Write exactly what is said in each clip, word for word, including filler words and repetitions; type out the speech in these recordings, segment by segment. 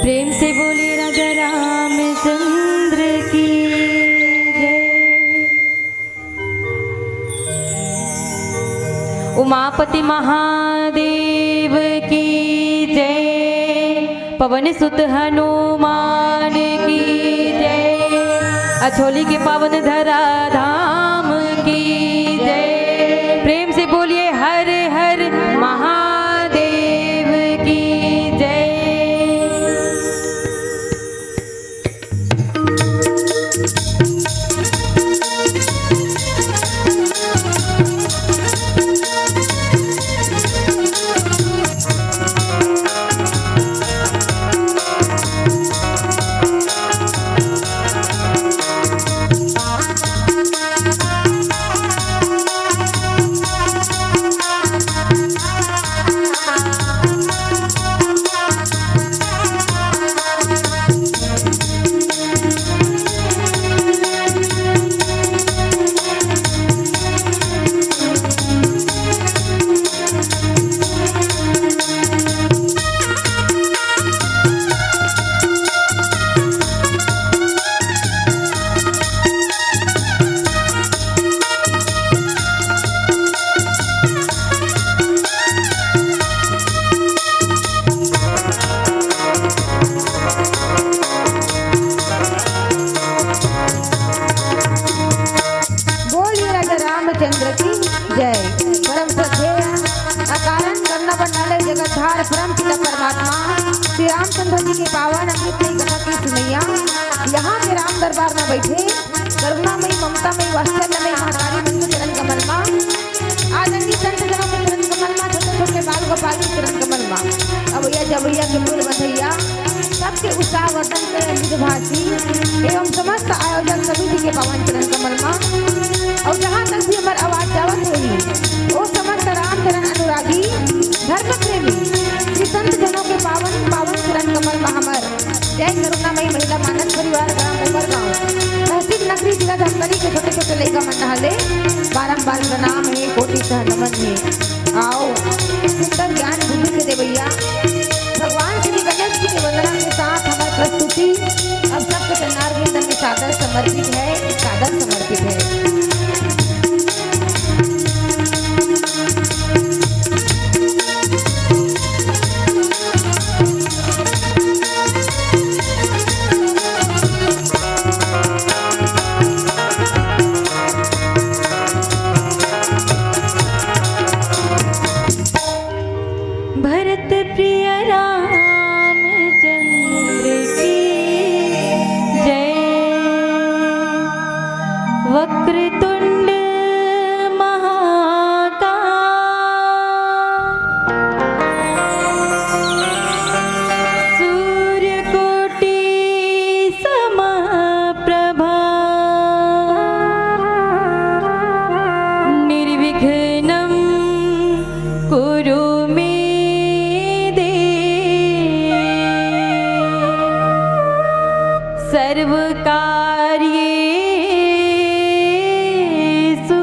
प्रेम से बोलिए राजा रामचंद्र की जय। उमापति महादेव की जय। पवन सुत हनुमान की जय। अछोली के पावन धरा धाम की जय। प्रेम से बोलिए हर हर महादेव की जय। बोलिए राजा रामचंद्र की जय। परम श्रद्धेय अकारण करुणा पंडाल जगतधार परम पिता परमात्मा श्री रामचंद्र जी के पावन अमृत कथा की सुनैया, यहाँ के राम दरबार में बैठे करुणामयी ममतामयी वात्सल्यमयी महतारी मन के चरण कमल मा, आदरणीय संत जनों के चरण कमल मा, छोटे छोटे बाल गोपाल के चरण कमल मा, अवैया जवैया के कुल बधैया, सबके उत्साहवर्धन करे अमृत भारती एवं समस्त आयोजक समिति के पावन चरण कमल मा। और जहाँ तक भी हमार आवाज जावत होही, ओ समस्त राम चरण अनुरागी, धर्म प्रेमी, श्री संत जनों के पावन पावन चरण कमल मा हमार जय करुणामयी महिला मानस परिवार ग्राम उमरगांव, तहसील नगरी, जिला धमतरी के छोटे छोटे लइका मन हले बारंबार प्रणाम हे, कोटि सह नमन हे। आओ, सुंदर ज्ञान बुद्धि के देवैया भगवान श्री गणेश जी के वंदना के साथ हमार प्रस्तुति अब सबके चरणारविंद में सादर समर्पित है, सादर समर्पित है। भरत प्रिय रामचंद्र की जय। वक्रतुंड महाकाय सूर्यकोटि समप्रभा निर्विघ्नं कुरु मे देव सर्वकार्येषु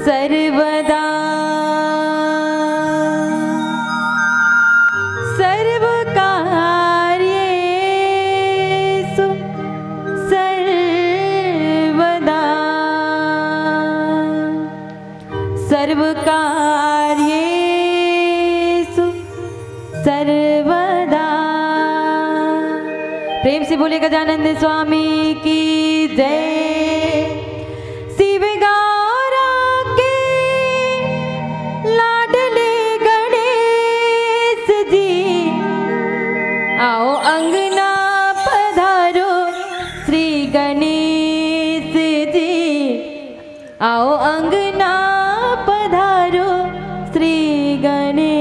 सर्वदा। सर्वकार्येषु सर्वदा। सर्वकार्येषु सर्वदा। प्रेम से बोलिए गजानंद स्वामी की जय। शिव गौरा के लाडले गणेश जी, आओ अंगना पधारो श्री गणेश जी, आओ अंगना पधारो श्री गणेश।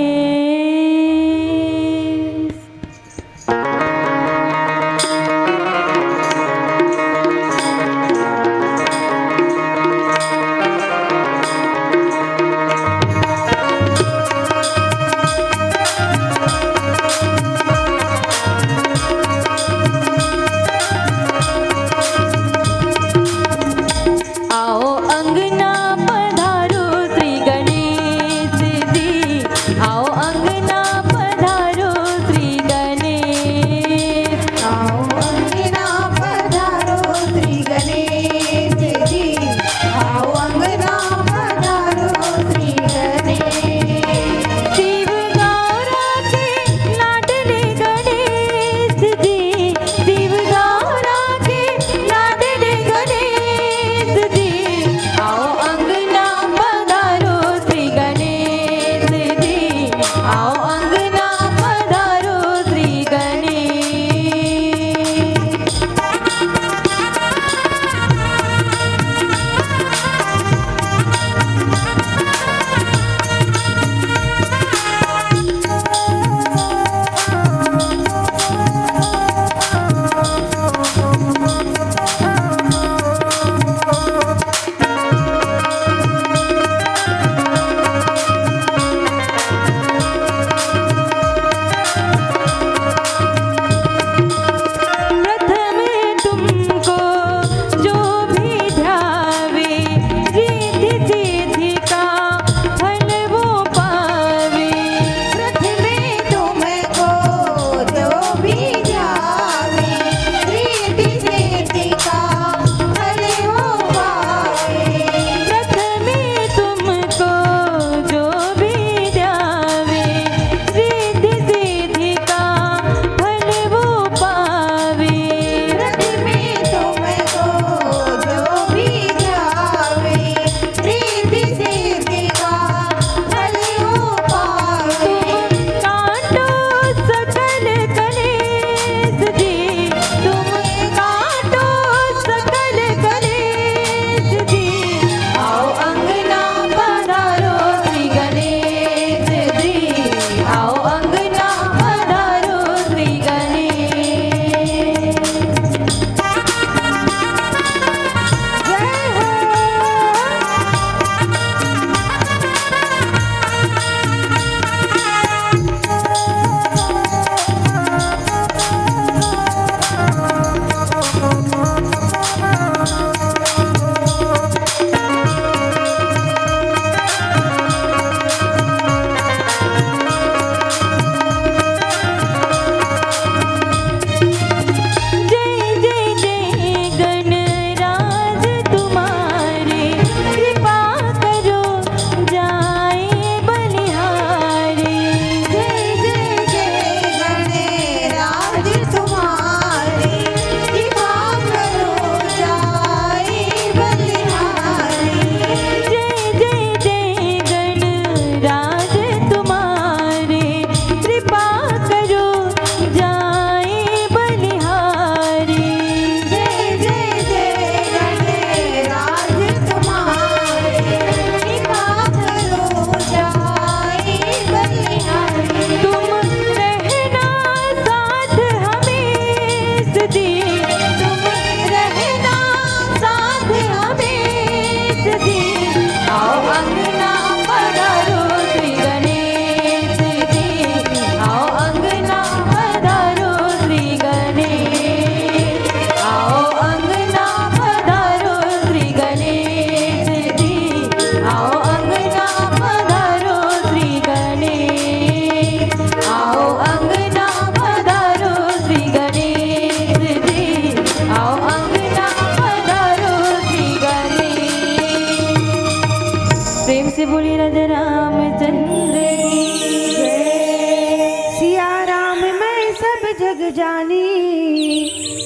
जग जानी,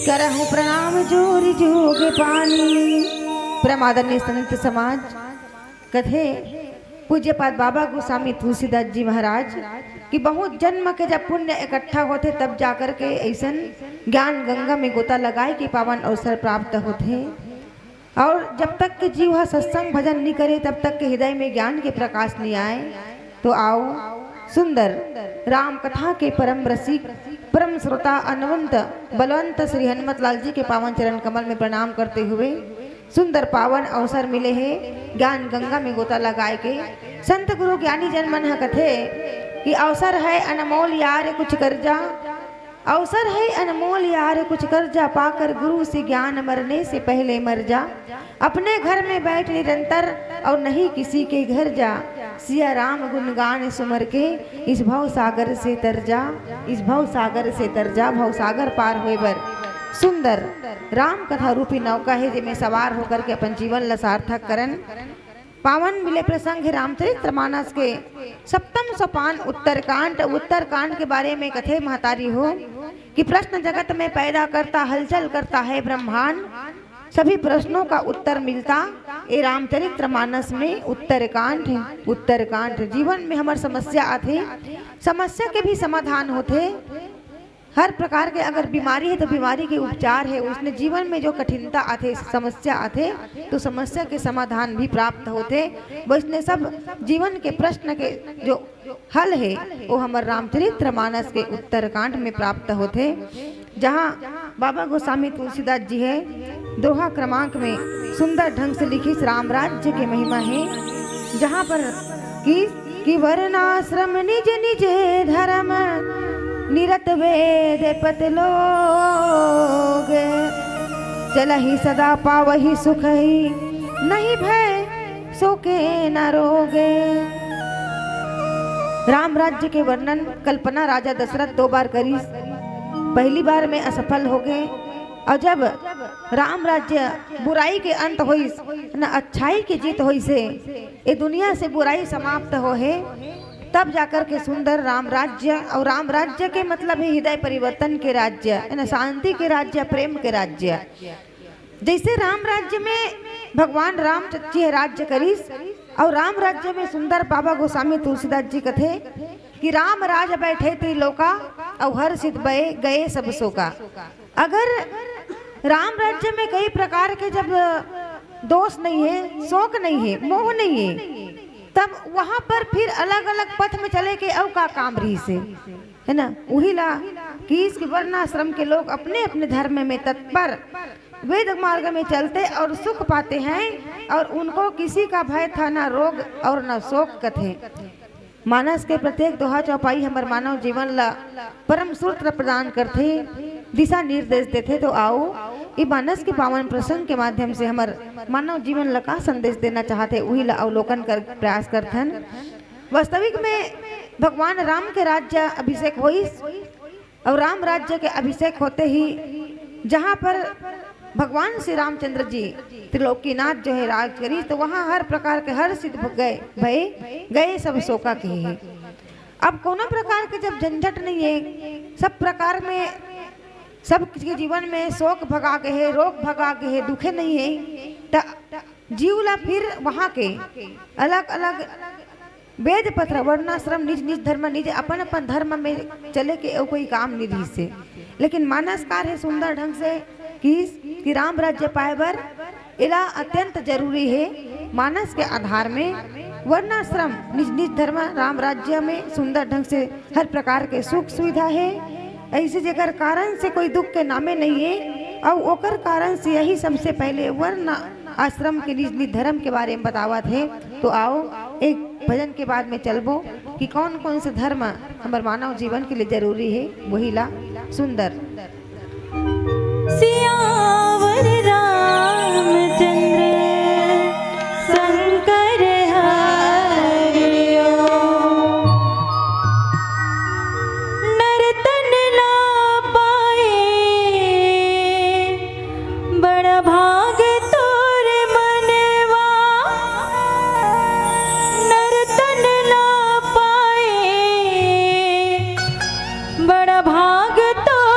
करहु प्रणाम जोर जोग पानी। परम आदरणीय संत समाज, कथे पूज्यपाद बाबा गोस्वामी तुलसीदास जी महाराज कि बहुत जन्म के जब पुण्य इकट्ठा होथे, तब जाकर के ऐसन ज्ञान गंगा में गोता लगाए के पावन अवसर प्राप्त होथे। और जब तक के जीव ह सत्संग भजन नी करे, तब तक के हृदय में ज्ञान के प्रकाश नी आए। तो आओ, सुंदर राम कथा के परम रसिक, परम श्रोता, अनवंत बलवंत श्री हनुमत लाल जी के पावन चरण कमल में प्रणाम करते हुए, सुंदर पावन अवसर मिले हे ज्ञान गंगा में गोता लगाए के। संत गुरु ज्ञानी जन मन ह कथे कि अवसर है अनमोल यार कुछ कर जा, अवसर है अनमोल यार कुछ कर जा, पाकर गुरु से ज्ञान मरने से पहले मर जा। अपने घर में बैठ निरंतर और नहीं किसी के घर जा। सिया राम गुणगान सुमर के इस भव सागर से तर जा, इस भव सागर से तर जा, भव सागर पार होए बर। सुंदर राम कथा रूपी नौका हे, जेमे सवार होकर के अपन जीवन ला सार्थक करन। पावन मिले प्रसंग हे रामचरित्र मानस के सप्तम सोपान उत्तरकांड। उत्तरकांड के बारे में कथे महतारी हो कि प्रश्न जगत में पैदा करता, हलचल करता है ब्रह्मांड। सभी प्रश्नों का उत्तर मिलता ए रामचरित्र मानस में। उत्तरकांड, उत्तरकांड जीवन में हमर समस्या आथे, समस्या के भी समाधान होथे। हर प्रकार के अगर बीमारी हे तो बीमारी के उपचार हे, उसने जीवन में जो कठिनता आथे, समस्या आथे, तो समस्या के समाधान भी प्राप्त होथे। वैसने सब जीवन के प्रश्न के जो हल हे, वो हमर रामचरित्र मानस के उत्तरकांड में प्राप्त होथे, जहाँ बाबा गोस्वामी तुलसीदास जी हे दोहा क्रमांक में सुंदर ढंग से लिखिस राम राज्य के महिमा हे, जहाँ पर कि कि वर्णाश्रम निज निज धर्म, निरत वेद पत लोग। चलहि सदा पावहि सुखहि, नहीं भय सोके न रोग। राम राज्य के वर्णन कल्पना राजा दशरथ दो बार करिस। पहली बार में असफल हो गए, और जब राम राज्य बुराई के अंत होइस न, अच्छाई के जीत होइस हे, ए दुनिया से बुराई समाप्त हो हे, तब जाकर के सुंदर राम राज्य। और राम राज्य के मतलब हे हृदय परिवर्तन के राज्य, है ना, शांति के राज्य, प्रेम के राज्य। जैसे राम राज्य में भगवान राम जी राज्य करिस, और राम राज्य में सुंदर बाबा गोस्वामी तुलसीदास जी कथे कि राम राज बैठे त्रिलोका, और हर सिद्ध बए गए सब शोका। अगर राम राज्य में कई प्रकार के जब दोष नहीं है, शोक नहीं है, मोह नहीं है, तब वहां पर फिर अलग-अलग पथ में चले के अउ का काम रहिस हे, है ना? उही ला कि इस वर्णाश्रम के लोग अपने-अपने धर्म में तत्पर, वेद मार्ग में चलते और सुख पाते हैं, और उनको किसी का भय था ना रोग और ना शोक कथे। मानस के प्रत्येक दोहा चौपाई हमर मानव जीवन ला परम सूत्र प्रदान करथे, दिशा निर्देश देथे। तो आओ, ई मानस के पावन प्रसंग के माध्यम से हमर मानव जीवन ला का संदेश देना चाहथे, उही ला अवलोकन कर प्रयास करथन। वास्तविक में भगवान राम के राज्य अभिषेक होइस, और राम राज्य के अभिषेक होते ही जहाँ पर भगवान श्री रामचंद्र जी त्रिलोकीनाथ जो है राज करिस, तो वहाँ हर प्रकार के हर सिद्ध भ-, गए भए गए सब शोका के हे। अब कोनो प्रकार के जब झंझट नहीं है, सब प्रकार में, सब के जीवन में शोक भगा के हे, रोग भगा के हे, दुखे नहीं है, त जीव ला फिर वहाँ के अलग-अलग वेद पत्र, वर्णाश्रम, निज निज धर्म, निज अपन अपन धर्म में चले के अउ कोई काम नहीं रहिस हे। लेकिन मानसकार हे सुंदर ढंग से कि, कि राम राज्य पाए बर एला अत्यंत जरूरी हे। मानस के आधार में वर्णाश्रम निज निज धर्म राम राज्य में सुंदर ढंग से हर प्रकार के सुख सुविधा हे। ऐसे जेकर कारण से कोई दुख के नामे नहीं है, और ओकर कारण से यही सबसे पहले वर्ण आश्रम के निज निज धर्म के बारे में बतावत हे। तो आओ, एक भजन के बाद में चलबो कि कौन कौन से धर्म हमर मानव जीवन के लिए जरूरी है, वही ला सुंदर। सियावर रामचंद्र शंकर हरिओ। नरतन ना पाए बड़ा भाग तोर मनवा। नरतन ना पाए बड़ा भाग तोर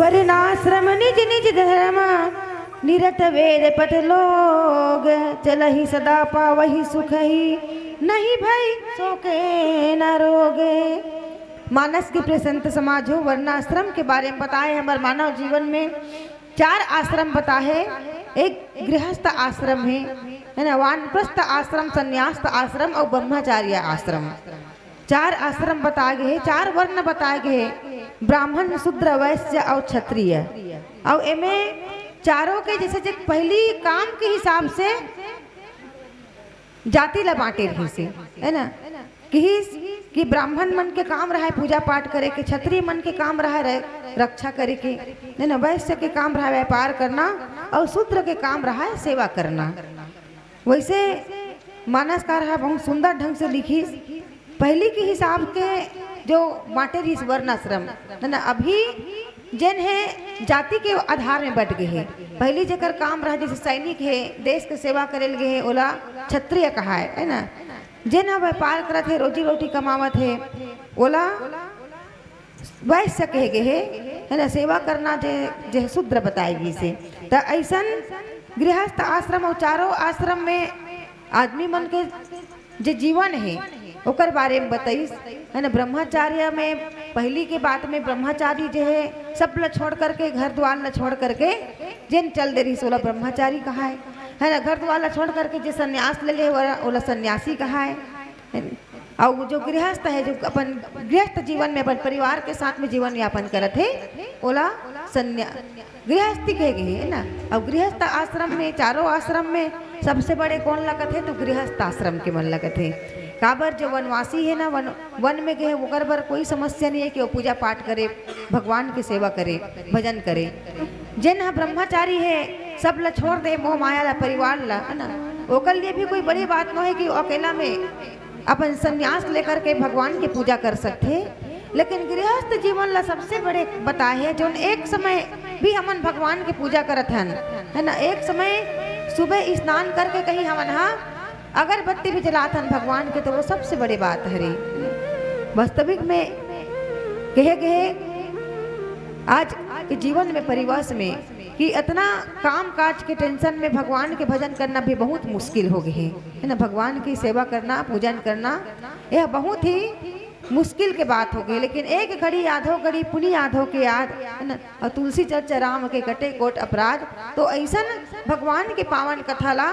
वर्णाश्रम निज निज धर्म, निरत वेद पठ लोग, चलहि सदा पावहि सुखहि, नहीं भई सोके न रोगे। मानस के प्रिय संत समाज हो, वर्णाश्रम के बारे में बताए, हमर मानव जीवन में चार आश्रम बताए। एक गृहस्थ आश्रम है, है ना, वानप्रस्थ आश्रम, संन्यास्त आश्रम और ब्रह्मचार्य आश्रम। चार आश्रम बताए गए हे, चार वर्ण बताए गए हे, ब्राह्मण, शूद्र, वैश्य और क्षत्रिय। और एमे चारों के जैसे जे पहली काम के हिसाब से जाति ला बांटे रहिस हे, है ना, किहिस कि ब्राह्मण मन के काम रहाय पूजा पाठ करे के, क्षत्रिय मन के काम रहाय र-, रक्षा करे के, है ना, वैश्य के काम रहाय व्यापार करना और शूद्र के काम रहाय सेवा करना। वैसे मानसकार ह बहुत सुंदर ढंग से लिखिस। पहली के हिसाब के जो बांटे रहिस वर्णाश्रम, है ना, अभी जेन हे जाति के आधार में बट गए हे। पहली जेकर काम रहा, जैसे सैनिक हे, देश के सेवा करे ल गे हे, ओला क्षत्रिय कहाय, है ना। जेन ह व्यापार करत हे, रोजी रोटी कमावत हे, ओला वैश्य कहे गे हे, है ना, सेवा करना जे, जे शूद्र बताए गइस हे। त ऐसन गृहस्थ आश्रम और चारों आश्रम में आदमी मन के जे जीवन हे, ओकर बारे में बताइस, है ना। ब्रह्मचार्य में पहली के बात में ब्रह्मचारी जे हे, सब ल छोड़ करके, घर द्वार ल छोड़ करके जेन चल दे रहिस, ओला ब्रह्मचारी कहाय, है ना। घर द्वार ल छोड़ करके जे संन्यास ले ले, ओला, ओला सन्यासी कहाय, है ना। अउ जो गृहस्थ हे, जो अपन गृहस्थ जीवन में अपन परिवार के साथ में जीवन यापन करत हे, ओला सन्या-, गृहस्थी कहे गे हे, है ना। अउ गृहस्थ आश्रम में, चारों आश्रम में सबसे बड़े कोन लगत हे? तो गृहस्थ आश्रम के मन लगत हे। काबर जो वनवासी हे ना, वन, वन में गे हे, ओकर बर कोई समस्या नहीं हे कि वो पूजा पाठ करे, भगवान के सेवा करे, भजन करे। जेन ह ब्रह्मचारी हे, सब ल छोड़ दे, मोह माया ला, परिवार ला, है ना, ओकर लिए भी कोई बड़ी बात नो हे कि वो अकेला में अपन संन्यास लेकर के भगवान के पूजा कर सकथे। लेकिन गृहस्थ जीवन ला सबसे बड़े बताए हे, जोन एक समय भी हमन भगवान के पूजा करत हन, है ना, एक समय सुबह स्नान करके कहीं हमन हा अगरबत्ती भी जलात हन भगवान के, तो वो सबसे बड़े बात हरे। वास्तविक में कहे गए आज के जीवन में, परिवेश में, कि इतना काम काज के टेंशन में भगवान के भजन करना भी बहुत मुश्किल हो गए हे, है ना। भगवान की सेवा करना, पूजन करना, यह बहुत ही मुश्किल के बात हो गए। लेकिन एक घड़ी आधो घड़ी पुनि आधो के याद, है ना, और तुलसी चर्चा राम के कटे कोट अपराध। तो ऐसन भगवान के पावन कथा ला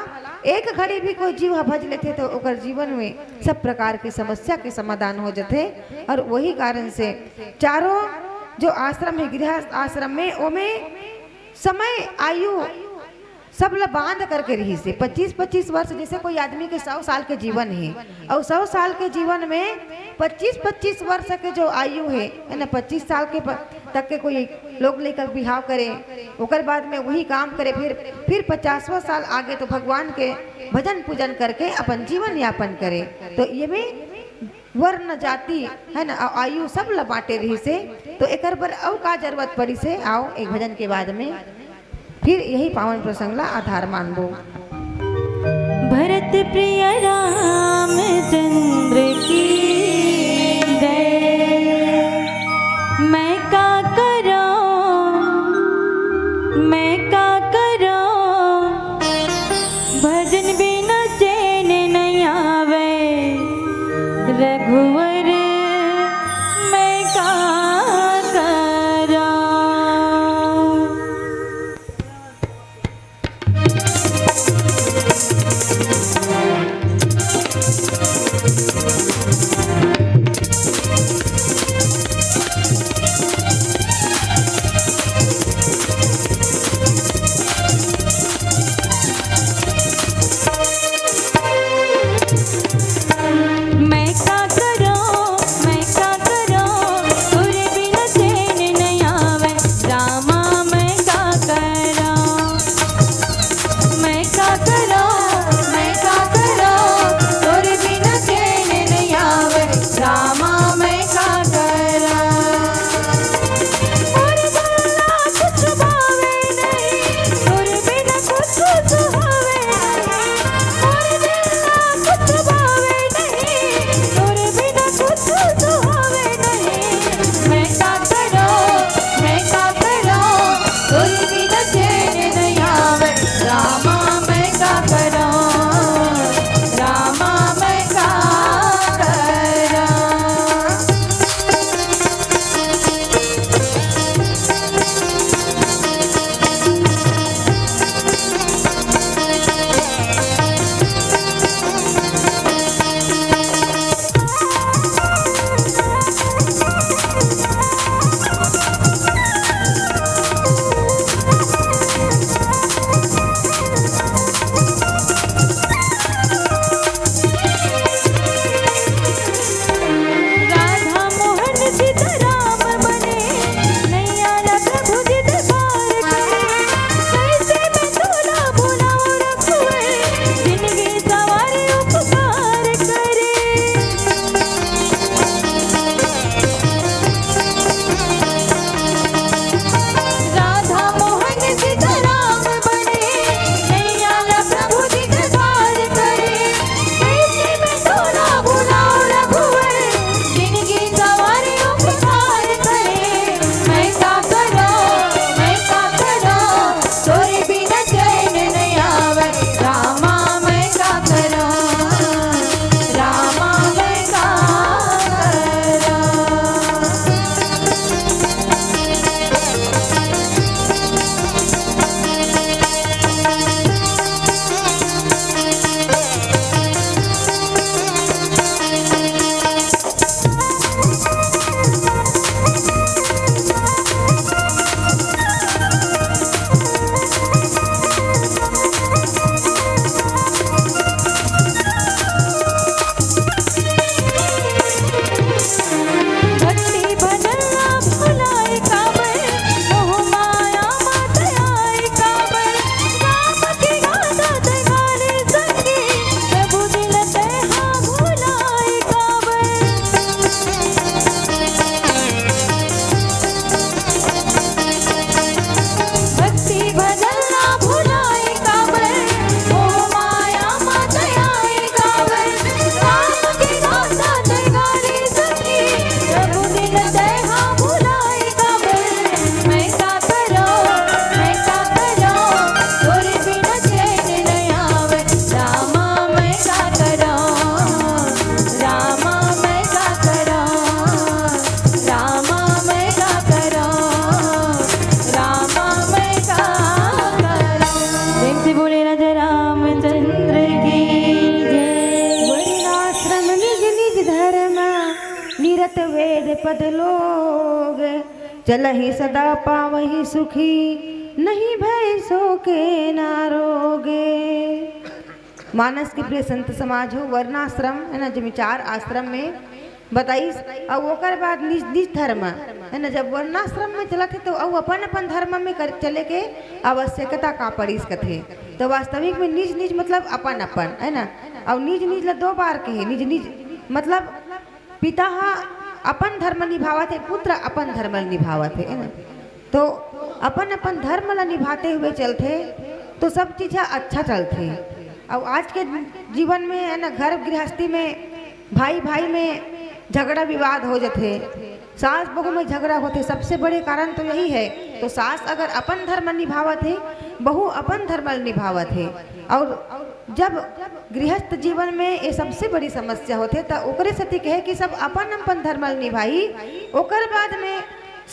एक घड़ी भी कोई जीव ह भज लेथे, तो ओकर जीवन में सब प्रकार के समस्या के समाधान हो जथे। और वही कारण से चारों जो आश्रम हे, गृहस्थ आश्रम में, ओमे समय, आयु सब ल बांध करके रहिस हे। पच्चीस पच्चीस वर्ष, जैसे कोई आदमी के सौ साल के जीवन हे, और सौ साल के जीवन में पच्चीस पच्चीस वर्ष के जो आयु हे, है ना, पच्चीस साल के प-, तक के कोई लोग लेकर बिहाव करे, ओकर बाद में वही काम करे, फिर, फिर पचासवाँ साल आगे तो भगवान के भजन पूजन करके अपन जीवन यापन करे। तो ये में वर्ण, जाति, है ना, आ-, आयु सब ल बांटे रहिस हे, तो एकर बर अउ का जरूरत पड़िस हे? आओ, एक भजन के बाद में फिर यही पावन प्रसंग ला आधार मानबो। भरत प्रिय रामचंद्र की जय। मैं का करो, मैं का करो, भजन बिना चैन नहीं आवे। रघुवर मैं का करा। चलहि सदा पावहि सुखी, नहीं भय शोके ना रोगे। मानस के प्रिय संत समाज हो, वर्णाश्रम है ना, जेमे चार आश्रम में बताइस, अउ ओकर बाद निज निज धर्म है ना, जब वर्णाश्रम में चलत हे तो अउ अपन अपन धर्म में कर चले के आवश्यकता का पड़िस कथे। तो वास्तविक में निज निज मतलब अपन अपन है ना, अउ निज निज ला दो बार कहे, निज निज मतलब पिता ह अपन धर्म निभावत हे, पुत्र अपन धर्म निभावत हे, है ना? तो अपन अपन धर्म ला निभाते हुए चलथे तो सब चीज ह अच्छा चलथे। अउ आज के जीवन में है ना, घर गृहस्थी में भाई भाई में झगड़ा विवाद हो जथे, सास बहू में झगड़ा होथे, सबसे बड़े कारण तो यही है। तो सास अगर अपन धर्म निभावत हे, बहू अपन धर्म निभावत हे, और जब गृहस्थ जीवन में ये सबसे बड़ी समस्या होथे, त ओकरे सेती कहे कि सब अपन अपन धर्म ल निभाही, ओकर बाद में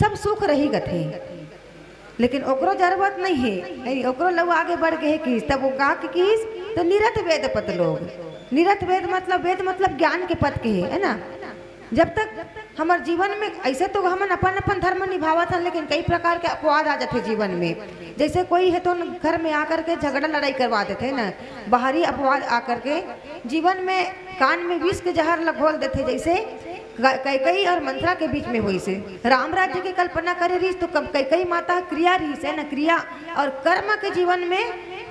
सब सुख रही कथे। लेकिन ओकरो जरूरत नहीं है, नहीं, ओकरो लउ आगे बढ़ गए किस, तब वो का के किस, तो निरत वेद पत लोग। निरत वेद मतलब, वेद मतलब ज्ञान के पद के है, है ना? जब तक हमर जीवन में, ऐसे तो हमन अपन अपन धर्म निभावत हन, लेकिन कई प्रकार के अपवाद आ जाथे जीवन में। जैसे कोई है तो घर में आकर के झगड़ा लड़ाई करवा देथे ना, बाहरी अपवाद आकर के जीवन में कान में विष के जहर ल घोल देथे, जैसे क-, कैकई और मंथरा के बीच में होइसे। राम राज्य के कल्पना करे रहिस तो कब कैकई माता क्रिया रहिस है ना, क्रिया और कर्म के जीवन में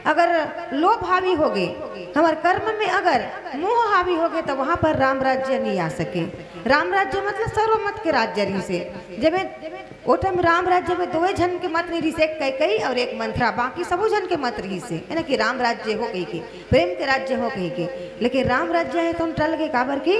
अगर लोभ हावी होगे, हमर कर्म में अगर मोह हावी होगे, तो वहां पर राम राज्य नहीं आ सके। राम राज्य मतलब सर्वमत के राज्य रहिसे, जेमे ओ टाइम राम राज्य में दोए झन के मत नहीं रहिसे, एक कैकई और एक मंथरा, बाकी सबो झन के मत रहिसे, है ना, कि राम राज्य हो कही के, प्रेम के राज्य हो कही के। लेकिन राम राज्य है तो टल गए, काबर कि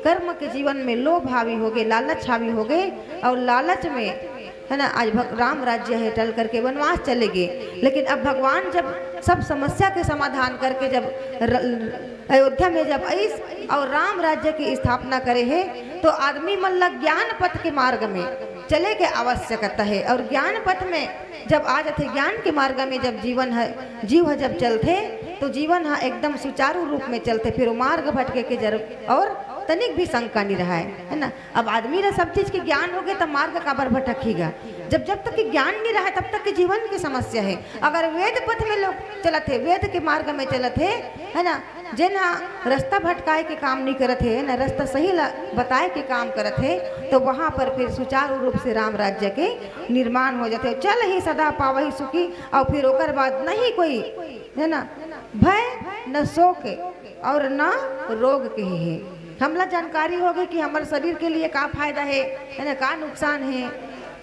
कर्म के जीवन में लोभ हावी होगे, लालच हावी होगे, और लालच में है ना, आज भग-, राम राज्य है टल करके वनवास चले गए। लेकिन अब भगवान जब सब समस्या के समाधान करके जब र-, अयोध्या में जब आइस और राम राज्य की स्थापना करे है, तो आदमी मन ला ज्ञान पथ के मार्ग में चले के आवश्यकता है। और ज्ञान पथ में जब आ जाथे, ज्ञान के मार्ग में जब जीवन है, जीव है जब चलथे, तो जीवन है एकदम सुचारू रूप में चलथे, फिर वो मार्ग भटके के जरूर और तनिक भी शंका नहीं रहा है, है ना। अब आदमी ला सब चीज के ज्ञान होगे, तब मार्ग काबर भटकीगा? जब, जब तक के ज्ञान नहीं रहा, तब तक के जीवन की समस्या है। अगर वेद पथ में लोग चलत हे, वेद के मार्ग में चलत हे, है ना, जेन हा रास्ता भटकाए के काम नहीं करत हे, है ना, रास्ता सही ला बताए के काम करत हे, तो वहां पर फिर सुचारू रूप से राम राज्य के निर्माण हो जाथे। चलहि सदा पावहि सुखी, और फिर ओकर बाद नहीं कोई, है ना, भय न शोक और ना रोग कहे हे। हमला जानकारी होगे कि हमर शरीर के लिए का फायदा हे, है ना, का नुकसान हे।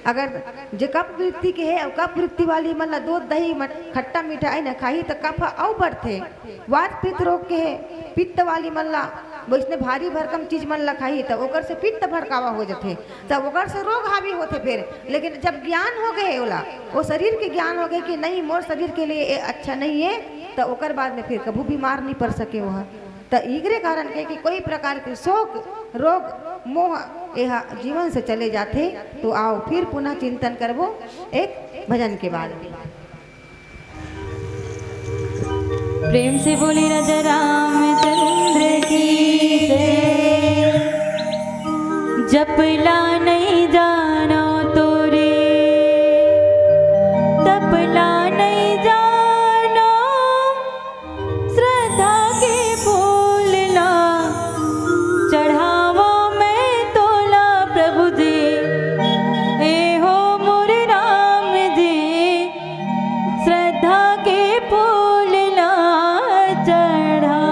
अगर जे कफ वृत्ति के हे, अउ कफ वृत्ति वाली मन ला दूध, दही, मट-, खट्टा मीठा, है ना, खाही, त कफ अउ बढ़थे। वात पित्त रोग के हे, पित्त वाली मन ला वैसने भारी भरकम चीज मन ला खाही, त ओकर से पित्त भड़कावा हो जथे, त ओकर से रोग हावी होथे। फिर लेकिन जब ज्ञान हो गए ओला, वो शरीर के ज्ञान हो गए कि नहीं, मोर शरीर के लिए ये अच्छा नहीं है, त ओकर बाद में फिर कभू बीमार नहीं पड़ सके वह। त इकरे कारण के कि कोई प्रकार के शोक, रोग, मोह एहा जीवन से चले जाथे। तो आओ फिर पुनः चिंतन करबो एक भजन के बाद। प्रेम से बोली राजा रामचंद्र की जय। जपला नहीं जानो तोरे, तपला नहीं जानो, श्रद्धा के फूल ला चढ़ावा मैं तोला प्रभु जी। ए हो मोर राम जी, श्रद्धा के फूल ला चढ़ा।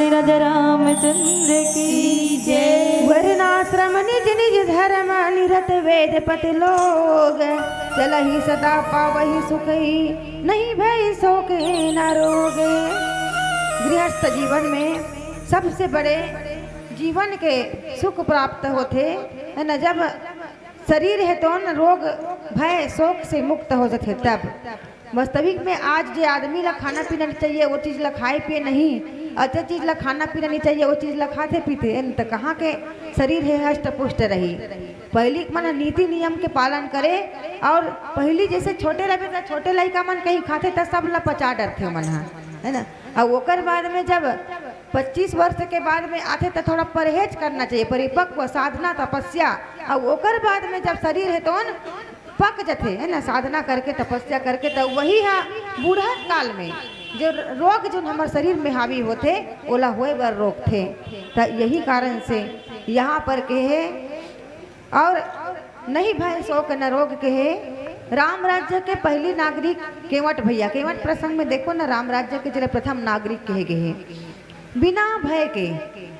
राजा रामचंद्र की जय। वर्णाश्रम निज निज धर्म, निरत वेद पति लोग। चलहि सदा पावहि सुखई, नहीं भय शोक न रोग। गृहस्थ जीवन में सबसे बड़े जीवन के सुख प्राप्त होथे, है ना? जब शरीर हे तोन रोग भय शोक से मुक्त हो जाथे तब। वास्तविक में आज जे आदमी ला खाना पीना नहीं चाहिए, वो चीज ला खाए पिए नहीं, अच्छा चीज ला खाना पीना नहीं चाहिए, वो चीज ला खाते पीते, एन त कहाँ के शरीर हे हष्ट पुष्ट रही। पहली मन नीति नियम के पालन करे, और पहली जैसे छोटे रहे तो छोटे लइका मन कहीं खाते त सब ला पचा डरथे मन ह, है ना? और ओकर बाद में जब पच्चीस वर्ष के बाद में आथे त थोड़ा परहेज करना चाहिए, परिपक्व साधना तपस्या। और ओकर बाद में जब शरीर हे तोन पक जथे, है ना, साधना करके तपस्या करके, त वही हा बूढ़ा काल में जो रोग जो हमर शरीर में हावी होथे, ओला होए बर रोकथे। त यही कारण से यहाँ पर कहे, और नहीं भय शोक न रोग कहे। राम राज्य के पहली नागरिक केवट भैया, केवट प्रसंग में देखो ना, राम राज्य के जरा प्रथम नागरिक कहे गए हे। बिना भय के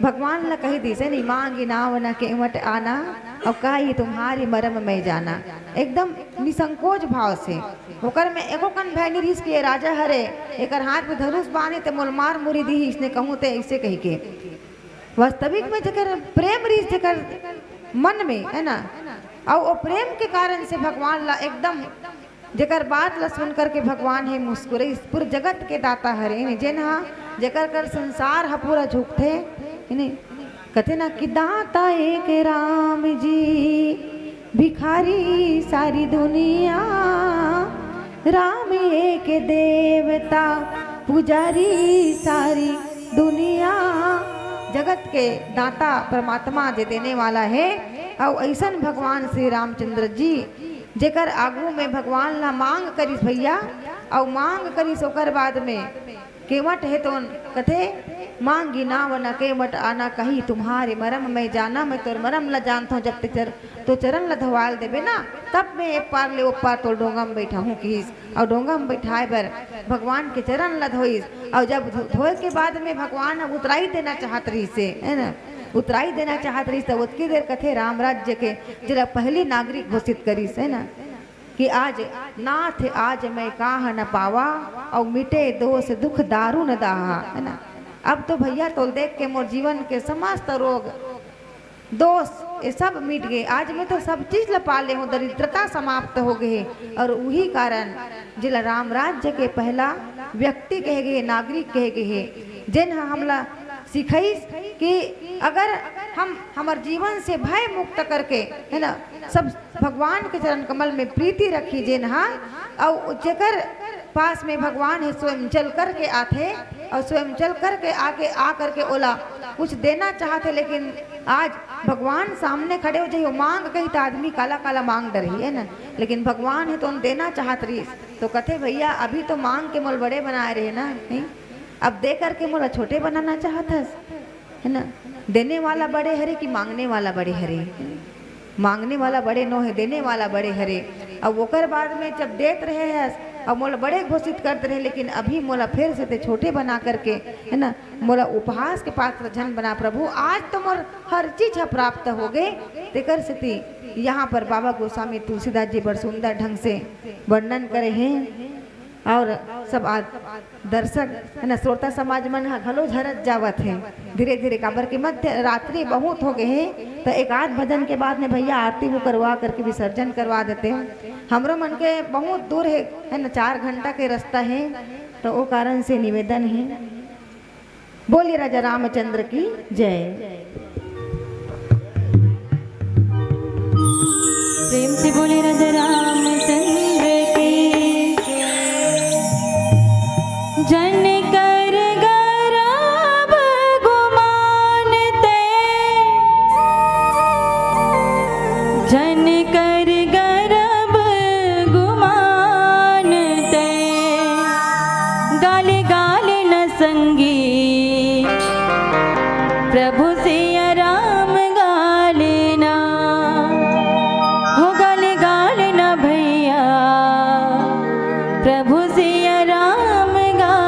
भगवान ला कही दिस हे, "नहीं मांगी नाव न केवट आना, और काई तुम्हारी मरम मैं जाना।" एकदम निसंकोच भाव से, ओकर में एको कन भय नहीं रिहिस कि ये राजा हरे, एकर हाथ में धनुष बांधे ते मोल मार मुरी दिही, इसने कहूँ ते ऐसे कही के। वास्तविक में जेकर प्रेम रिहिस, जेकर मन में, है ना, और वो प्रेम के कारण से भगवान ला एकदम जेकर बात ला सुन करके भगवान हे मुस्कुराइस। पूरे जगत के दाता हरे, जेन हा, जेकर कर संसार ह पूरा झुकथे, है नी? कथे ना कि दाता एक राम जी, भिखारी सारी दुनिया, राम एक देवता, पुजारी सारी दुनिया। जगत के दाता परमात्मा जे देने वाला हे, अउ ऐसन भगवान श्री रामचंद्र जी जेकर आगू में भगवान ला मांग करिस भैया, अउ मांग करिस ओकर बाद में केवट हे तोन कथे, "मांगी नाव न केवट आना, कही तुम्हारे मरम मैं जाना।" मैं तोर मरम ला जानथों, जब ते चर-, तो चरण ला धोवाल देबे ना, तब मैं ए पार ले ओ पार तोर डोंगा में बैठा हूँ किहिस। अउ डोंगा में बैठाए बर भगवान के चरण ला धोइस। अउ जब धो-, धोए के बाद में भगवान अब उतराई देना चाहत रहिस हे, है ना, उतराई देना चाहत रहिस, त ओतकी देर कथे राम राज्य के जेला पहली नागरिक घोषित करिस, है ना, कि आज नाथ आज मैं काह न पावा, अउ मिटे दोष दुख दारुण दाहा, है ना। अब तो भैया तोल देख के मोर जीवन के समस्त रोग दोष ये सब मिट गए। आज मैं तो सब चीज ला पा ले हूँ, दरिद्रता समाप्त हो गए हे। अउ उही कारण जेला राम राज्य के पहला व्यक्ति कहे गए हे, नागरिक कहे गए हे, जेन ह हमला सिखाइस कि अगर हम हमर जीवन से भय मुक्त करके, है ना, सब भगवान के चरण कमल में प्रीति रखी जेन हा, अउ जेकर पास में भगवान हे स्वयं चल करके आथे, अउ स्वयं चल करके आके, आ करके ओला कुछ देना चाहथे, लेकिन आज भगवान सामने खड़े हो जाही, ओ मांग कही त आदमी काला काला मांग डरही, है ना, लेकिन भगवान हे तो देना चाहत रहिस, तो कथे, "भैया, अभी तो मांग के मोल बड़े बनाए रहे ना, नहीं? अब दे करके मोला छोटे बनाना चाहत हस, है ना? देने वाला बड़े हरे कि मांगने वाला बड़े हरे?" मांगने वाला बड़े नो हे, देने वाला बड़े हरे। अब ओकर बाद में जब देत रहे हस, अब मोला बड़े घोषित करत रहे, लेकिन अभी मोला फिर से ते छोटे बना करके, है ना, मोला उपहास के पात्र झन बना प्रभु। आज तो मोर हर चीज ह प्राप्त हो गए, तेकर सेती यहाँ पर बाबा गोस्वामी तुलसीदास जी बड़ सुंदर ढंग से वर्णन करे हैं। और सब आ-, दर्शक, है ना, श्रोता समाज मन ह घलो झरत जावत हे धीरे-धीरे, काबर कि मध्य रात्रि बहुत हो गए हे, त एक आध भजन के बाद में भैया आरती वो करवा करके विसर्जन करवा देते हैं। हमरो मन के बहुत दूर हे, है ना, चार घंटा के रास्ता हे, तो वो कारण से निवेदन हे। बोलिए राजा रामचंद्र की जय। प्रेम से बोले राजा रामचंद्र की। जन कर गरब गुमान ते, जन कर गरब गुमान ते, गाल गाल न संगी प्रभु सिया राम गालना, हो गाल गालना भैया प्रभु सिया राम गालना।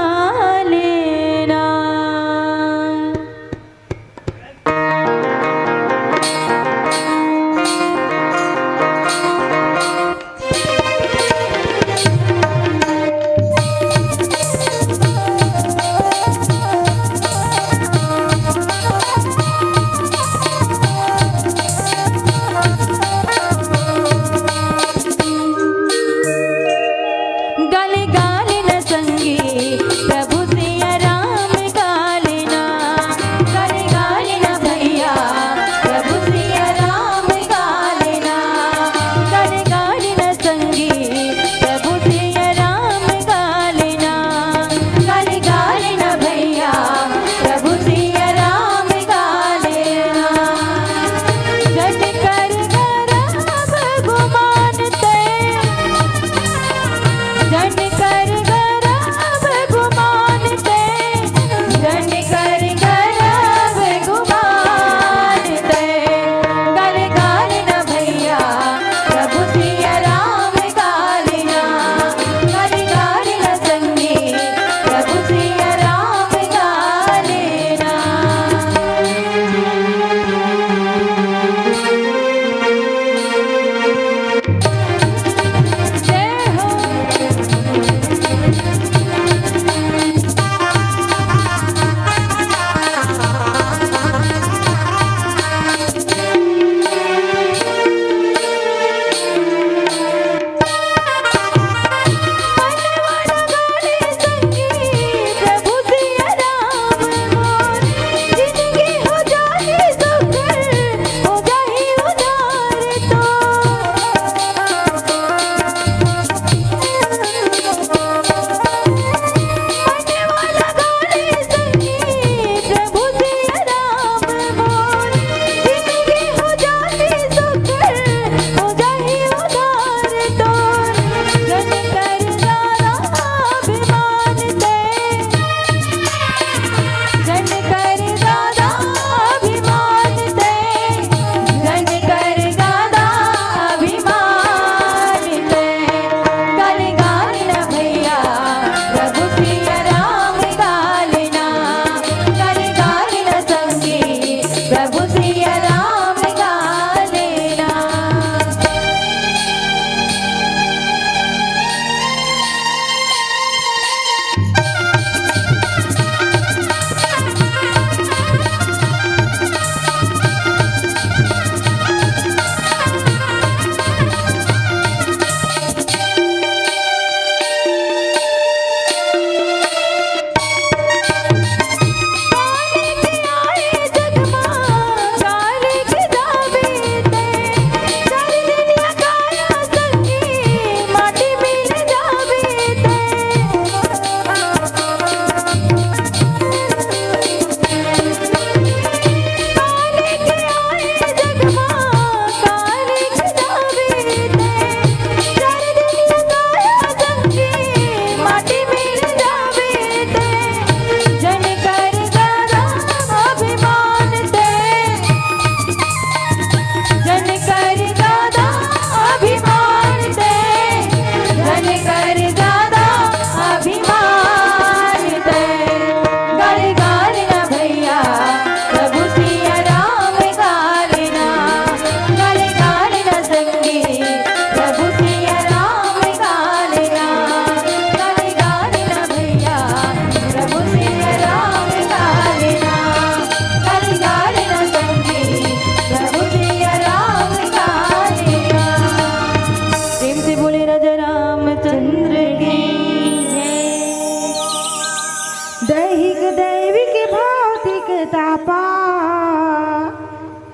पा,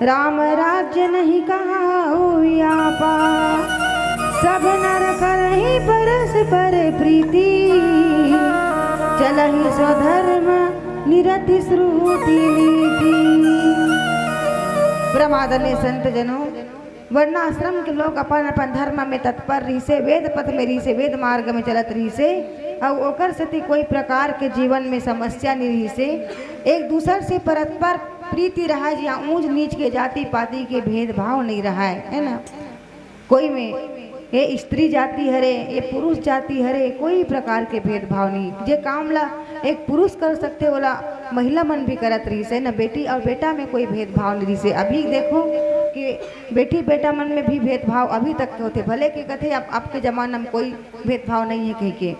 राम राज्य नहीं कहाऊ व्यापा। सब नर करही परस्पर प्रीति, चलही स्वधर्म निरति श्रुति नीति। परम आदरणीय संत जनों, वर्णाश्रम के लोग अपन अपन धर्म में तत्पर रहिसे, वेद पथ में रहिसे, वेद मार्ग में चलत रहिसे, अउ ओकर सेती कोई प्रकार के जीवन में समस्या नहीं रहिसे। एक दूसर से परस्पर प्रीति रहा, जिहाँ ऊंच नीच के, जाति पाति के भेदभाव नहीं रहा है, है ना? कोई में ये स्त्री जाति हरे, ये पुरुष जाति हरे, कोई प्रकार के भेदभाव नहीं। जे काम ला एक पुरुष कर सकथे, ओला महिला मन भी करत रहिसे न, बेटी और बेटा में कोई भेदभाव नहीं रहिसे। अभी देखो कि बेटी बेटा मन में भी भेदभाव अभी तक के होथे, भले के कथे अब आपके जमाना में कोई भेदभाव नहीं है कह के,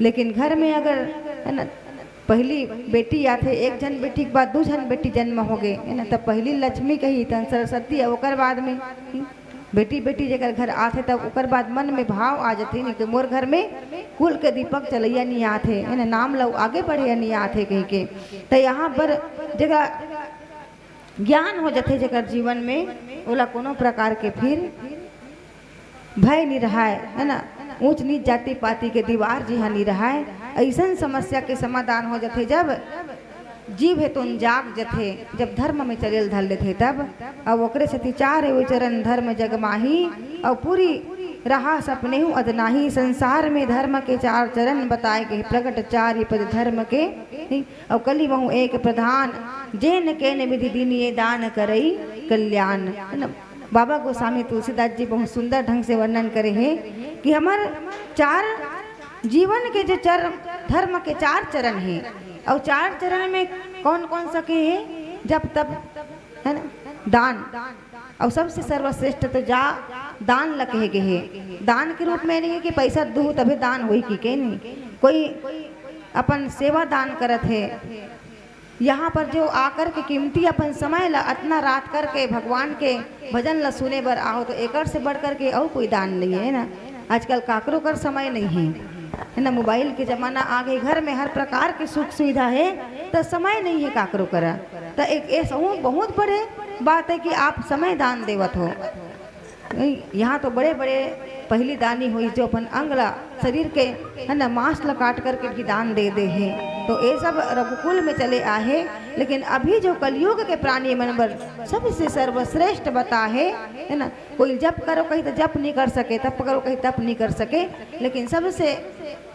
लेकिन घर में अगर, है ना, पहली बेटी आथे, एक झन बेटी के बाद दू झन बेटी जन्म हो गए, है ना, तब पहली लक्ष्मी कही, तन सरस्वती, और ओकर बाद में बेटी, बेटी जेकर घर आथे, तब ओकर बाद मन में भाव आ जाथे, नहीं कि मोर घर में कुल के दीपक चलैया नहीं आथे, है ना, नाम ला आगे बढ़े नहीं आथे कह के। तो यहाँ पर जेकर ज्ञान हो जाथे जेकर जीवन में, ओला कोनो प्रकार के फिर भय नहीं रहाय, है ना, ऊंच नीच जाति पाति के दीवार जिहाँ नहीं रहाय। ऐसन समस्या के समाधान हो जाथे जब जीव हे तोन जाग जथे, जब धर्म में चले ल धर लेथे तब। अब ओकरे सेती चार वो चरण धर्म जग माही, और पूरी रहा सपने हूँ अदनाही। संसार में धर्म के चार चरण बताए के, प्रगट चार ही पद धर्म के, और कली वहूँ एक प्रधान, जेन केन विधि दीन ये दान करई कल्याण, है ना? बाबा गोस्वामी तुलसीदास जी बहुत सुंदर ढंग से वर्णन करे हे कि हमर चार जीवन के जो चर-, धर्म के चार चरण हे, और चार चरण में कौन कौन सा के हे? जप तप, है ना, दान, और सबसे सर्वश्रेष्ठ तो जा दान ल कहे गे हे। दान के रूप में नहीं है कि पैसा दू तभी दान होई कि के नहीं, कोई अपन सेवा दान करत हे। यहाँ पर जो आकर के कीमती अपन समय ला अतना रात करके भगवान के भजन ला सुने बर आहो, तो एकर से बढ़ करके और कोई दान नहीं है ना। आजकल काकरो कर समय नहीं है, है ना, मोबाइल के जमाना आ गए, घर में हर प्रकार के सुख सुविधा है, तो समय नहीं है काकरो करा। तो एक ऐसा बहुत बड़े बात है कि आप समय दान देवत हो। नहीं, यहाँ तो बड़े बड़े पहली दानी हुई जो अपन अंग ला, शरीर के, है ना, मांस ला काट करके भी दान दे दे हे। तो ये सब रघुकुल में चले आहे, लेकिन अभी जो कलयुग के प्राणी मन बर सबसे सर्वश्रेष्ठ बता हे, है ना, कोई जप करो कही तो जप नहीं कर सके, तप करो कही तप नहीं कर सके, लेकिन सबसे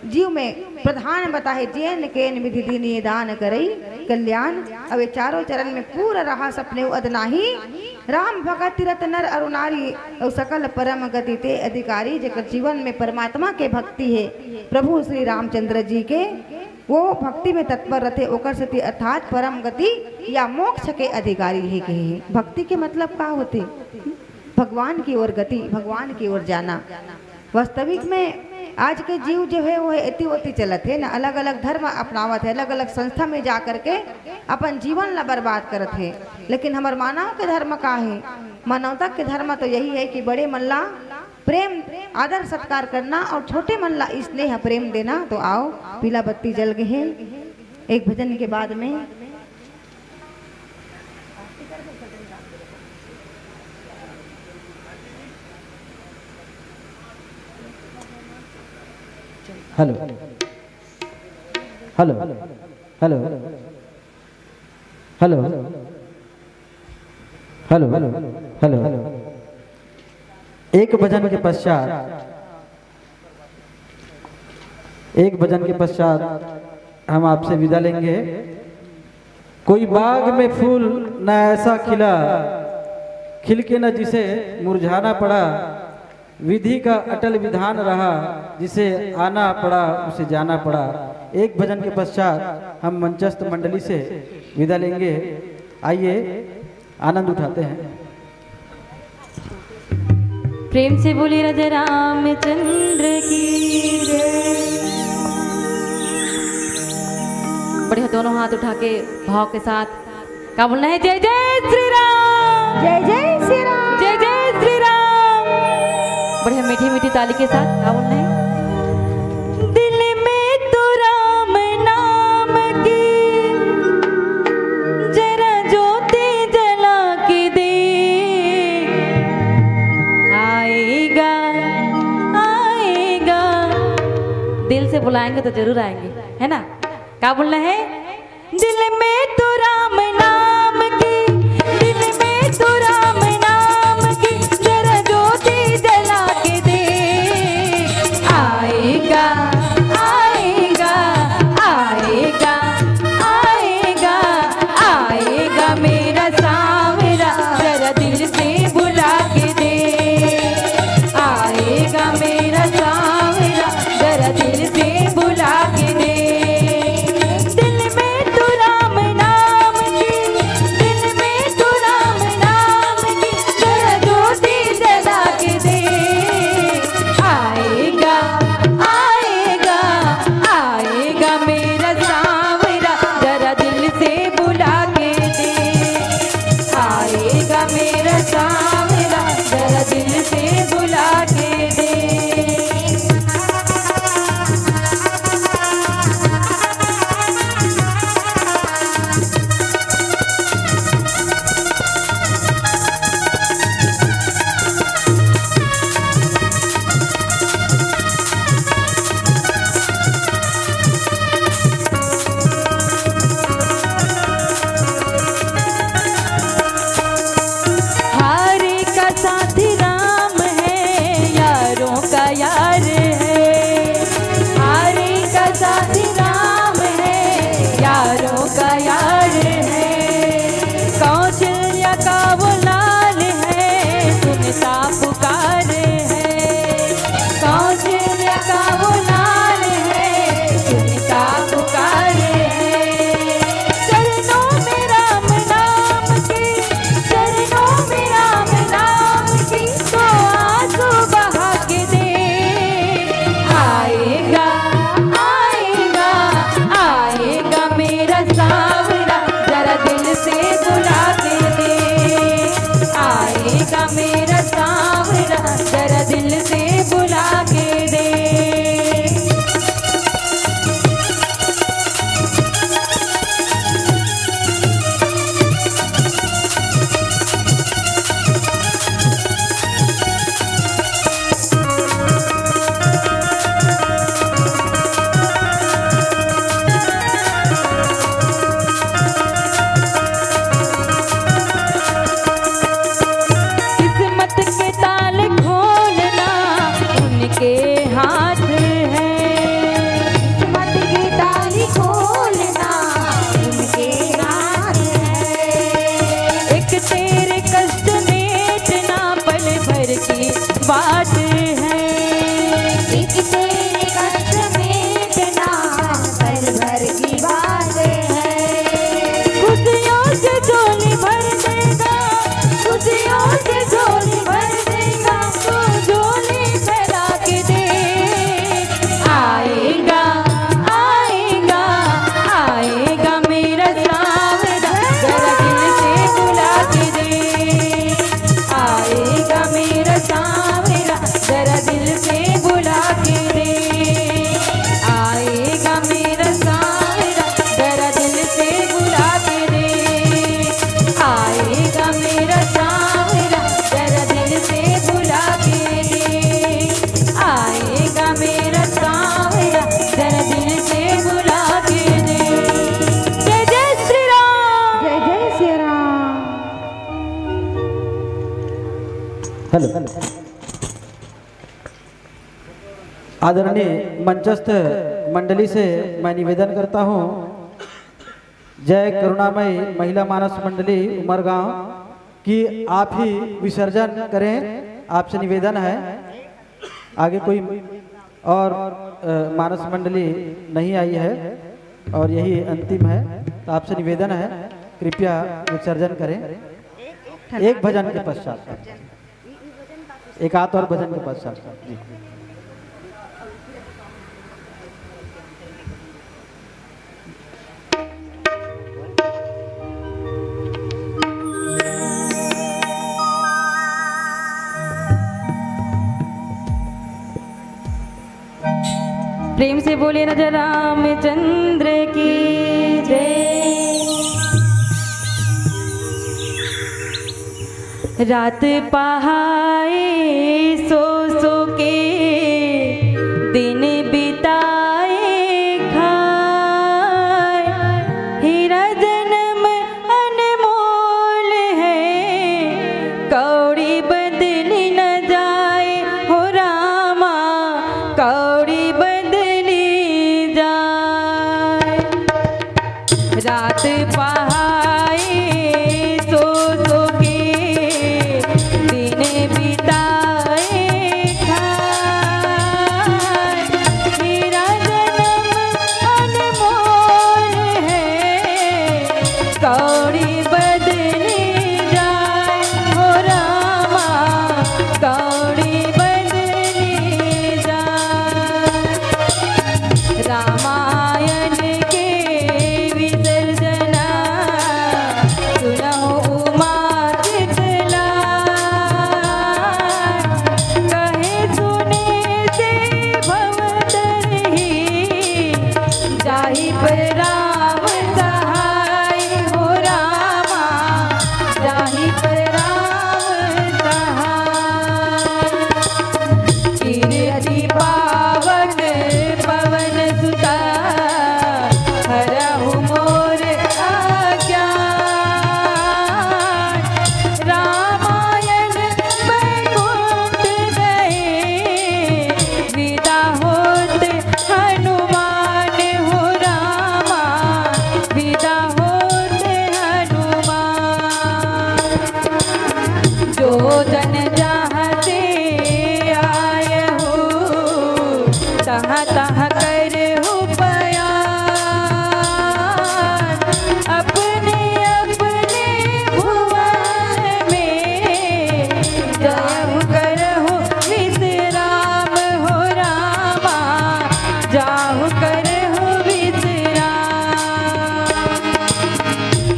जीव में प्रधान बता हे, जेन केन विधि दीन ये दान करई कल्याण। अब ये चारों चरण में पूरा रहा सपने अदनाही। राम भगत तीरथ नर अरु नारी, और सकल परम गति ते अधिकारी। जेकर जीवन में परमात्मा के भक्ति है, प्रभु श्री रामचंद्र जी के, वो भक्ति में तत्पर रहते, ओकर सेती अर्थात परम गति या मोक्ष के अधिकारी है कहे। भक्ति के मतलब का होते? भगवान की ओर गति, भगवान की ओर जाना। वास्तविक में आज के जीव जो है वो एती ओती चलत है ना, अलग अलग धर्म अपनावत है, अलग अलग संस्था में जा करके अपन जीवन ला बर्बाद करत है। लेकिन हमर मानव के धर्म का है? मानवता के धर्म तो यही है कि बड़े मन ला प्रेम, आदर सत्कार करना और छोटे मन ला स्नेह प्रेम देना। तो आओ, पीला बत्ती जल गए है, एक भजन के बाद में। Hello, hello, hello, hello, hello, hello. एक भजन के पश्चात, एक भजन के पश्चात हम आपसे विदा लेंगे। कोई बाग में फूल न ऐसा खिला, खिल के न जिसे मुरझाना पड़ा। विधि का अटल विधान रहा, जिसे आना पड़ा उसे जाना पड़ा। एक भजन के पश्चात हम मंचस्थ मंडली से विदा लेंगे। आइए, आनंद उठाते हैं। प्रेम से बोलिए राजा रामचंद्र की जय। बढ़िया, दोनों हाथ उठा के भाव के साथ का बोलना है? जय जय श्री राम। जय जय श्री राम। जय जय श्री राम। बढ़िया, मीठी मीठी ताली के साथ का बोलना है? दिल में तो राम नाम की जरा जो बुलाएंगे तो जरूर आएंगे, है ना? क्या बोलना है? दिल में तो राम नाम की, दिल में तो राम नाम की, जरा ज्योति जला के दे। आएगा, आएगा, आएगा, आएगा, आएगा मेरा सांवरा, जरा दिल से बुला के दे। आएगा मेरा सांवरा, जरा दिल से बुला के दे। दिल में तो राम नाम की, दिल में तो राम नाम की, जरा ज्योति जला के दे। आएगा, आएगा, आएगा मेरा सांवरा, जरा दिल से बुला के दे। आएगा मेरा सांवरा, जरा दिल से बुला के दे। हारे का साथी राम है, यारों का यार है। हारे का साथी राम है, यारों का यार है। कौशल्या का वो लाल है, सुनता पुकार है। कौशल्या का वो लाल है, सुनता पुकार है। चरणों में राम नाम की, चरणों में राम नाम की, तो आंसू बहा के दे। आएगा, आएगा, आएगा मेरा सांवरा, जरा दिल से बुला के दे। आएगा मेरा सांवरा, जरा दिल से बुला के दे। किस्मत के ताले खोलना उनके हाथ है। किस्मत के ताले खोलना उनके हाथ है। एक तेरे कष्ट मेटना पल भर की बात है। एक तेरे कष्ट मेटना पल भर की बात है। खुशियों से झोली भर देगा, खुशियों से झोली भर देगा, तू झोली फैला के दे। आएगा, आएगा, आएगा मेरा सांवरा, जरा दिल से बुला के दे। आएगा मेरा सांवरा, जरा दिल से बुला के दे। आएगा मेरा सांवरा, जरा दिल से बुला के दे। आएगा मेरा सांवरा, जरा दिल से बुला के दे। आएगा मेरा सांवरा, जरा दिल से बुला के दे। जय जय श्री राम। जय जय श्री राम। हेलो। आदरणीय मंचस्थ मंडली से मैं निवेदन करता हूँ, जय करुणामय महिला मानस मंडली उमरगांव, कि आप ही विसर्जन करें, आपसे निवेदन है। आगे कोई और, अ, मानस मंडली नहीं आई है और यही अंतिम है, तो आपसे निवेदन है, कृपया विसर्जन करें एक भजन के पश्चात। एक आध और भजन के पश्चात। जी। प्रेम से बोले राजा रामचंद्र की जय। रात पहाए सो सो के, दिन बिताए जन जहाँ से आए हो, तहाँ तहाँ करहु पयान। अपने अपने भुवन में जाहु करहु विश्राम हो रामा, जाहु करहु विश्राम।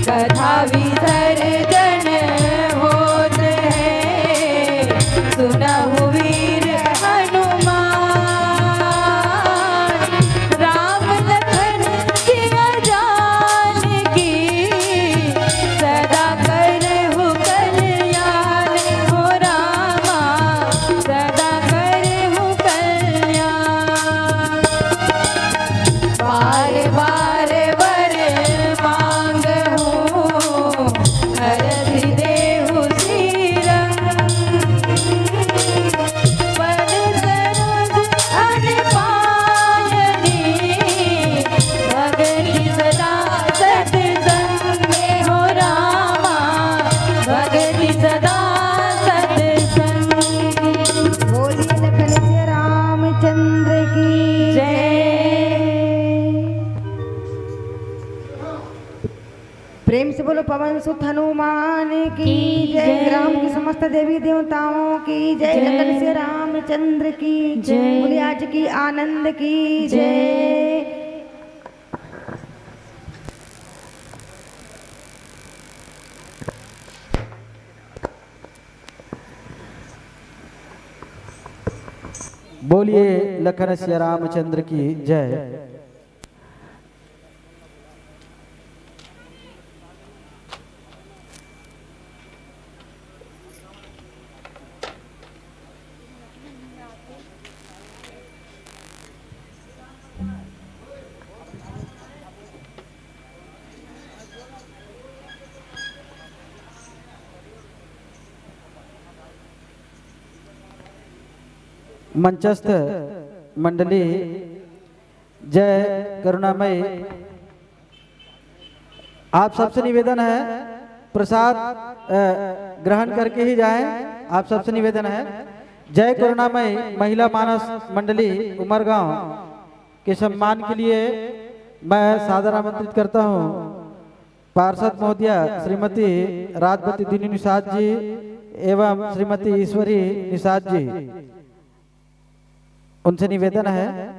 कथा विसर्जन होत है, सुनहु वीर हनुमान। राम लखन सिया जानकी, सदा करहु कल्याण हो रामा, सदा करहु कल्याण। बार बार वर मांगहु, हरषि देहु श्रीरंग। पद सरोज अन पायनी, भगति सदा सत्संग में हो रामा, भगति सदा सत्संग। बोलिए लखन सिया रामचंद्र की जय। जय। प्रेम से बोलो पवन सुत हनुमान की की जय। जय। ग्राम की समस्त देवी देवताओं की जय। जय। लखन सिया रामचंद्र की जय। बोलिए आज की आनंद की जय। जय। बोलिए लखन सिया रामचंद्र की जय। मंचस्थ मंडली, जय करुणामय, आप सबसे निवेदन है, प्रसाद, अ, ग्रहण करके ही जाएं। आप सबसे निवेदन है, जय करुणामय महिला मानस मंडली उमरगांव के सम्मान के लिए मैं सादर आमंत्रित करता हूँ पार्षद महोदया श्रीमती राजपति दीनू निषाद जी एवं श्रीमती ईश्वरी निषाद जी। उनसे निवेदन है।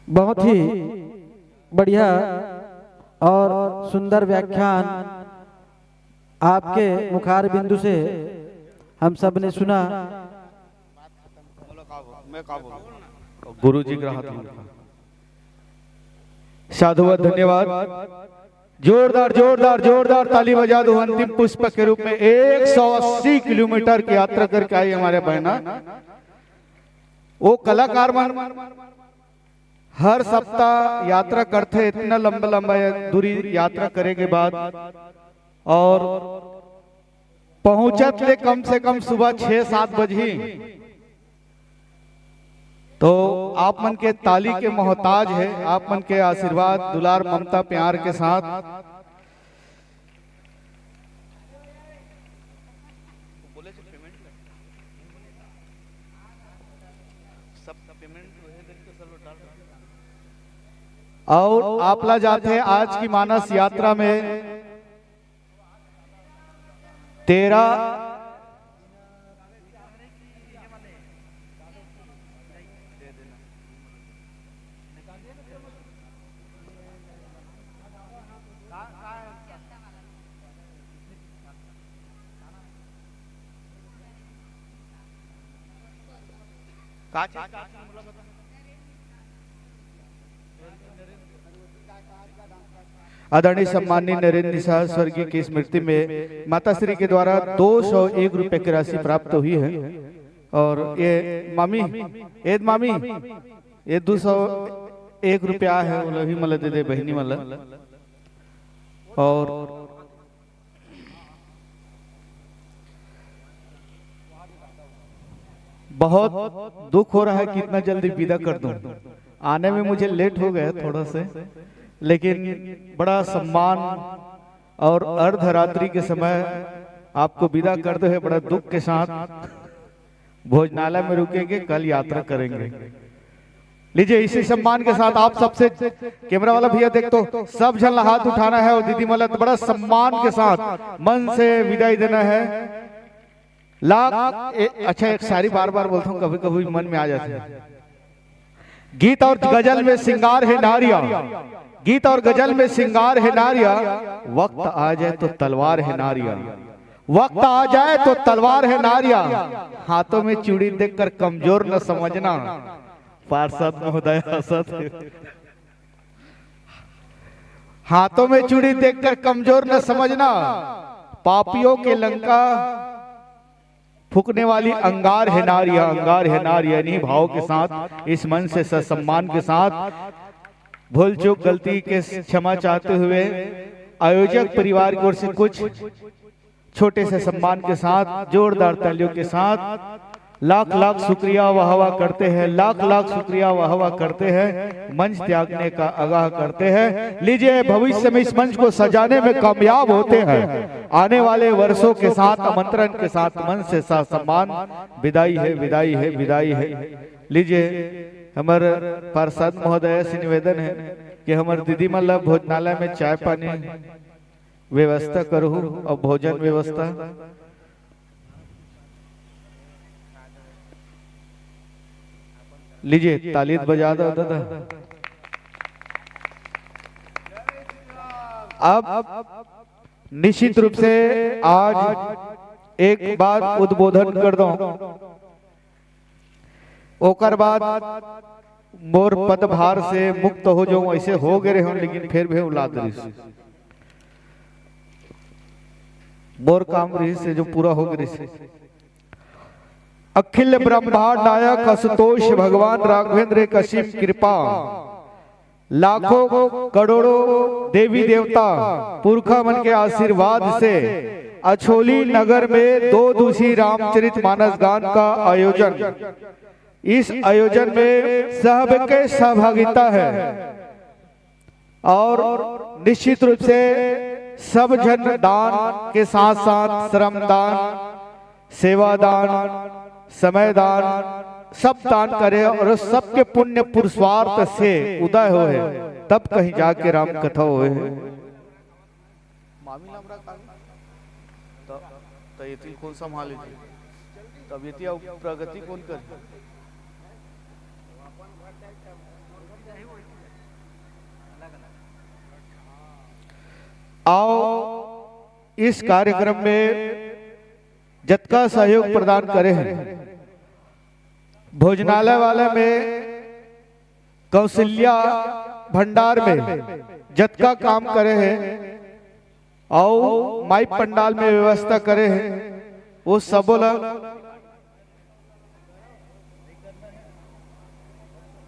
बहुत ही बढ़िया और सुंदर व्याख्यान आपके मुखार बिंदु से हम सब ने सुना। बोलो का बोल-, मैं का बोलूं? गुरु जी का हाथ में। साधुवाद, धन्यवाद। जोरदार, जोरदार, जोरदार ताली बजा दो। अंतिम पुष्प के रूप में एक सौ अस्सी किलोमीटर की यात्रा करके आई हमारे बहना। वो कलाकार मन हर सप्ताह यात्रा करथे, इतना लंबा लंबा दूरी यात्रा करे के बाद, और पहुंचत ले कम से कम सुबह छह सात बजही। तो आप मन के ताली के मोहताज है, आप मन के आशीर्वाद, दुलार, ममता, प्यार के साथ। और आप ला जाते हैं आज की मानस यात्रा में तेरा का चीज? आदरणीय सम्माननीय नरेंद्र निषाद स्वर्गीय की स्मृति में माता श्री के द्वारा दो सौ एक रुपए की राशि प्राप्त हुई है। और ये मामी, एद मामी, ये दो सौ एक रुपया हे, ओला भी मोला दे दे, बहिनी मोला। और बहुत दुख हो रहा है कि इतना जल्दी विदा कर दूं। आने में मुझे लेट हो गया थोड़ा से, लेकिन बड़ा सम्मान और अर्धरात्रि के समय आपको विदा करते हुए बड़ा दुख के साथ भोजनालय में रुकेंगे, कल यात्रा करेंगे। लीजिए, इसी सम्मान के साथ आप सबसे, कैमरा वाला भैया देख तो, सब झन ला हाथ उठाना है और दीदी मोला बड़ा सम्मान के साथ मन से विदाई देना है। लाख ए, अच्छा, एक शायरी बार बार बोलता हूँ, कभी कभी मन में आ जाती है। गीत और गजल में सिंगार है नारिया, गीत और गजल में सिंगार है नारिया, वक्त आ जाए तो तलवार है नारिया, वक्त आ जाए तो तलवार है नारिया। हाथों में चूड़ी देखकर कमजोर न समझना। पार्षद महोदय हंसत हे। हाथों में चूड़ी देखकर कमजोर न समझना, पापियों के लंका फूकने वाली अंगार है नारिया, अंगार है नारिया। इन्हीं भाव के साथ, इस मन से ससम्मान के साथ, भूल चूक गलती के क्षमा चाहते हुए आयोजक परिवार की ओर से कुछ छोटे से सम्मान के साथ, जोरदार तालियों के साथ लाख लाख शुक्रिया वाह वाह करते हैं, लाख लाख शुक्रिया वाह वाह करते हैं, मंच त्यागने का आगाह करते हैं। लीजिए, भविष्य में इस मंच को सजाने में कामयाब होते हैं। आने वाले वर्षों के साथ आमंत्रण के साथ मन से ससम्मान विदाई है, विदाई है, विदाई है। लीजिए, हमर पार्षद महोदय से निवेदन है कि हमर दीदी मन ला भोजनालय में चाय पानी व्यवस्था करहू और भोजन व्यवस्था। लीजिए, ताली बजा दो दादा। अब निश्चित रूप से आज एक बात उद्बोधन कर दो। ओकर बाद मोर पदभार से मुक्त हो जाऊं, ऐसे हो गए रहे हूं, लेकिन फिर भी औलाद रहिस, मोर काम रहिस से जो पूरा हो गए रहिस। अखिल ब्रह्मांड नायक आशुतोष भगवान राघवेंद्र कशिप कृपा, लाखों करोड़ों देवी देवता पुरखा मन के आशीर्वाद से अछोली नगर में दो दूसी रामचरित मानस गान का आयोजन। इस आयोजन में सबके सहभागिता है और निश्चित रूप से सब जन दान के साथ साथ श्रम दान, सेवा दान, समय दान, सब दान करे और सबके पुण्य पुरुषार्थ से उदय होए, तब कहीं जाके राम कथा होए। मामी लमरा का तो, तो एती कोन संभाले थी? तब एती अब प्रगति कोन करे? आओ, इस कार्यक्रम में जतका सहयोग प्रदान करे हैं, भोजनालय वाले में, कौशल्या भंडार में जतका काम करे हैं, अउ माई पंडाल में व्यवस्था करे हैं, वो सबो ला